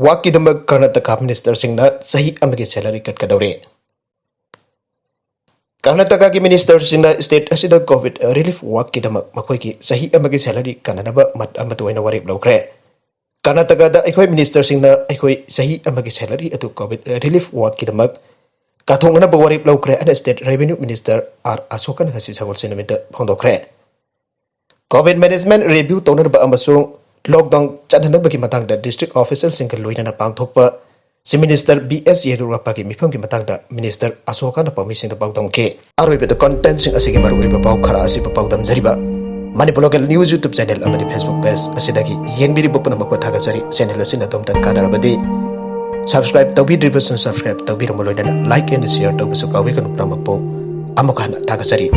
work ꯀꯤꯗꯃꯛ ꯀꯔꯅꯥꯇꯀꯥ minister ꯁꯤꯡꯅ ꯆꯍꯤ ꯑꯃꯒꯤ salary ꯀꯛꯀꯗꯧꯔꯦ꯫ ꯀꯔꯅꯥꯇꯀꯥꯒꯤ minister ꯁꯤꯡꯅ state ꯑꯁꯤꯗ COVID relief work ꯀꯤꯗꯃꯛ ꯃꯈꯣꯏꯒꯤ ꯆꯍꯤ ꯑꯃꯒꯤ salary ꯀꯟꯅꯅꯕ ꯃꯠ ꯑꯃꯠꯇ ꯑꯣꯏꯅ ꯋꯥꯔꯦꯞ ꯂꯧꯈ꯭ꯔꯦ꯫ ꯀꯔꯅꯥꯇꯀꯥꯗ ꯑꯩꯈꯣꯏ minister ꯁꯤꯡꯅ ꯑꯩꯈꯣꯏ ꯆꯍꯤ ꯑꯃꯒꯤ salary ꯑꯗꯨ COVID relief work ꯀꯤꯗꯃꯛ ꯀꯥꯊꯣꯛꯅꯅꯕ ꯋꯥꯔꯦꯞ ꯂꯧꯈ꯭ꯔꯦ ꯍꯥꯏꯅ state revenue minister R ꯑꯁꯣꯀꯅ ꯉꯁꯤ ꯁꯒꯣꯜꯁꯦꯟ ꯅꯨꯃꯤꯠꯇ ꯐꯣꯡꯗꯣꯛꯈ꯭ꯔꯦ꯫ COVID management review ꯇꯧꯅꯅꯕ ꯑꯃꯁꯨꯡ lockdown ꯆꯠꯅꯅꯕꯒꯤ ꯃꯇꯥꯡꯗ district official ꯁꯤꯡꯒ ꯂꯣꯏꯅꯅ ꯄꯥꯡꯊꯣꯛꯄ Chief Minister B S ꯌꯦꯗꯨꯔꯞꯄꯥꯒꯤ ꯃꯤꯐꯝꯒꯤ ꯃꯇꯥꯡꯗ minister ꯑꯁꯣꯀꯥꯅ ꯄꯥꯎꯃꯤꯁꯤꯡꯗ ꯄꯥꯎꯗꯝꯈꯤ꯫ ꯑꯔꯣꯏꯕꯗ content ꯁꯤꯡ ꯑꯁꯤꯒꯤ ꯃꯔꯨꯑꯣꯏꯕ ꯄꯥꯎ ꯈꯔ ꯑꯁꯤꯕꯨ ꯄꯥꯎꯗꯝꯖꯔꯤꯕ Manipur Local News YouTube channel ꯑꯃꯗꯤ Facebook page ꯑꯁꯤꯗꯒꯤ ꯌꯦꯡꯕꯤꯔꯤꯕ ꯄꯨꯝꯅꯃꯛꯄꯨ ꯊꯥꯒꯠꯆꯔꯤ꯫ Channel ꯑꯁꯤꯅ ꯑꯗꯣꯝꯗ ꯀꯥꯟꯅꯔꯕꯗꯤ subscribe ꯇꯧꯕꯤꯗ꯭ꯔꯤꯕꯁꯤꯡ subscribe ꯇꯧꯕꯤꯔꯝꯃꯨ, ꯂꯣꯏꯅꯅ like and share ꯇꯧꯕꯁꯨ ꯀꯥꯎꯕꯤꯒꯅꯨ꯫ ꯄꯨꯝꯅꯃꯛꯄꯨ ꯑꯃꯨꯛ ꯍꯟꯅ ꯊꯥꯒꯠꯆꯔꯤ꯫